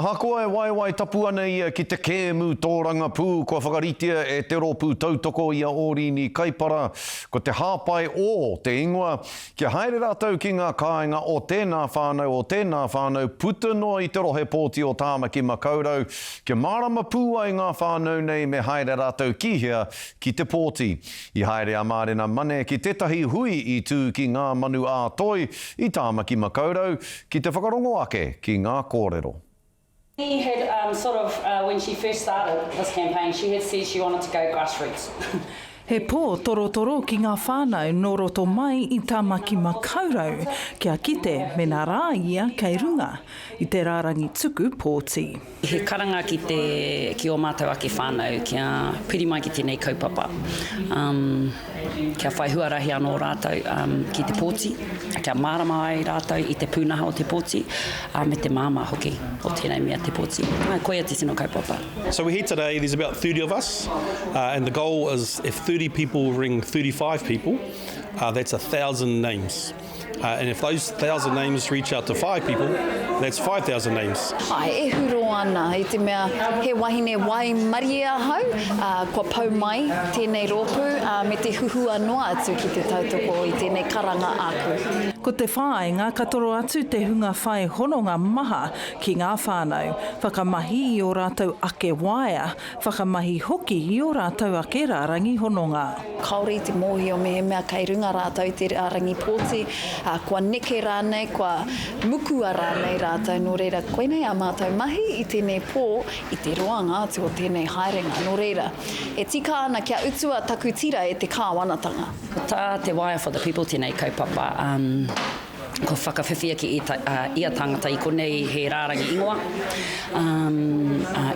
Ahakoa e waewae tapu ana ia ki te kēmu tōrangapū kua whakaritea e te rōpū tautoko i a Ōrīni Kaipara, ko te Hāpai Ō te ingoa, kia haere rātou ki ngā kāinga o tēnā whānau, o tēnā whānau puta noa i te rohe pōti o Tāmaki Makaurau, kia mārama pū ai ngā whānau nei me haere rātou ki hea ki te pōti. I haere a Mārena Mane ki tētahi hui i tū ki Ngā Manu ā Toi i Tāmaki Makaurau, Ki te whakarongo ake ki ngā kōrero. She had um sort of uh when she first started this campaign she had said she wanted to go grassroots. He pō torotoro ki ngā whānau nō roto mai i Tāmaki Makaurau kia kite mēnā rā ia kei runga i te rārangi tuku pōti. He karanga ki te, ki ō mātou ake whānau kia piri mai ki tēnei kaupapa, um, kia whai huarahi anō rātou um, ki te pōti, kia mārama ai rātou i te pūnaha o te pōti, uh, me te māmā hoki o tēnei mea te pōti. Āe, koia te tino kaupapa. So we're here today, there's about 30 of us, uh, and the goal is if 30 people ring 35 people, uh, that's 1,000 names. And if those 1,000 names reach out to five people, that's 5,000 names. Āe, e huro ana i te mea he wahine waimarie ahau, ā, kua pau mai tēnei rōpū, ā, me te huhua noa atu ki te tautoko i tēnei karanga āku. Ko te whāinga ka toro atu te hunga whai hononga maha ki ngā whānau, whakamahi i ō rātou ake waea, Whakamahi hoki i ō rātou ake rārangi hononga. Kāore i te mōhio mehemea kei runga rātou i te rārangi pōti, ā, kua neke rānei, kua mukua rānei rātou. Nō reira, koinei ā mātou mahi i tēnei pō, i te roanga atu o tēnei haerenga. Nō reira, e tika ana kia utua taku tira e te kāwanatanga. Ko tā te Waea for the People tēnei kaupapa, ā. Kua whakawhiwhia ki ia tangata i konei he rārangi ingoa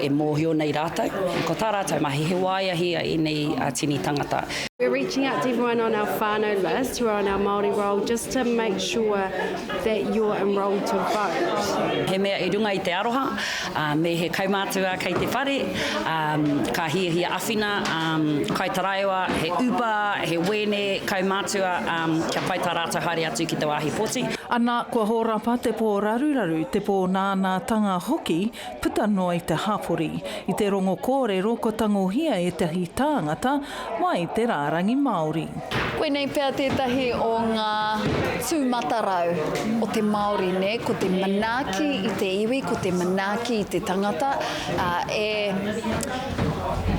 e mōhio nei rātou. Ko tā rātou mahi he waeahi a ēnei tini tangata. We're reaching out to everyone on our whānau list who are on our Māori roll just to make sure that you're enrolled to vote. He mea i runga i te aroha, me he kaumātua kei te whare, ka hiahia awhina, kaitaraiwa, he Uber, he wēne kaumātua, kia pai tā rātou haere atu ki te wāhi pōti. Ana, kua hōrapa te pō raruraru, te pō nānātanga hoki, puta noa i te hapori. I te rongo kōrero kua tangohia ētahi tāngata mai te rārangi Māori. Koinei pea tētahi o ngā tūmatarau o te Māori, nē, ko te manaaki i te iwi, ko te manaaki i te tangata, ā, e,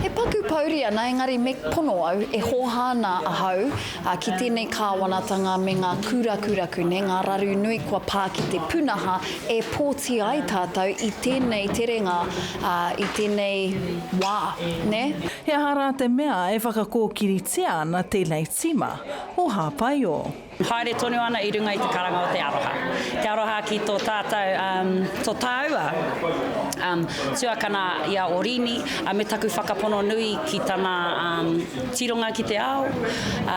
e paku pouri ana, engari me pono au, e hōhā ana ahau, ā, ki tēnei kāwanatanga me ngā kūrakuraku, nē, ngā raru nui kua pā ki te punaha e pōti ai tātou i tēnei terenga, ā, i tēnei wā, nē. He aha rā te mea e whakakōkiritia ana tēnei tīma o Hāpaio? Haere tonu ana i runga i te karanga o te aroha. Te aroha ki tō tātou, um, tō tāua, um, tuakana i a Orini, uh, me taku whakapono nui ki tana um, tironga ki te ao,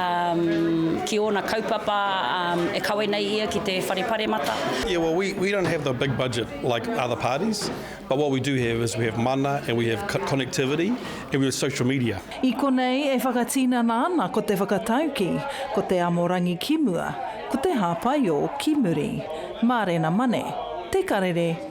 um, ki ōna kaupapa um, e kawe nei ia ki te whare paremata. Yeah, well, we, we don't have the big budget like other parties, But what we do have is we have mana and we have connectivity and we have social media. I konei e whakatinana ana ko te whakatauki, ko te amorangi ki mua, ko te hāpaiō ki muri. Mārena Mane, Te Karere.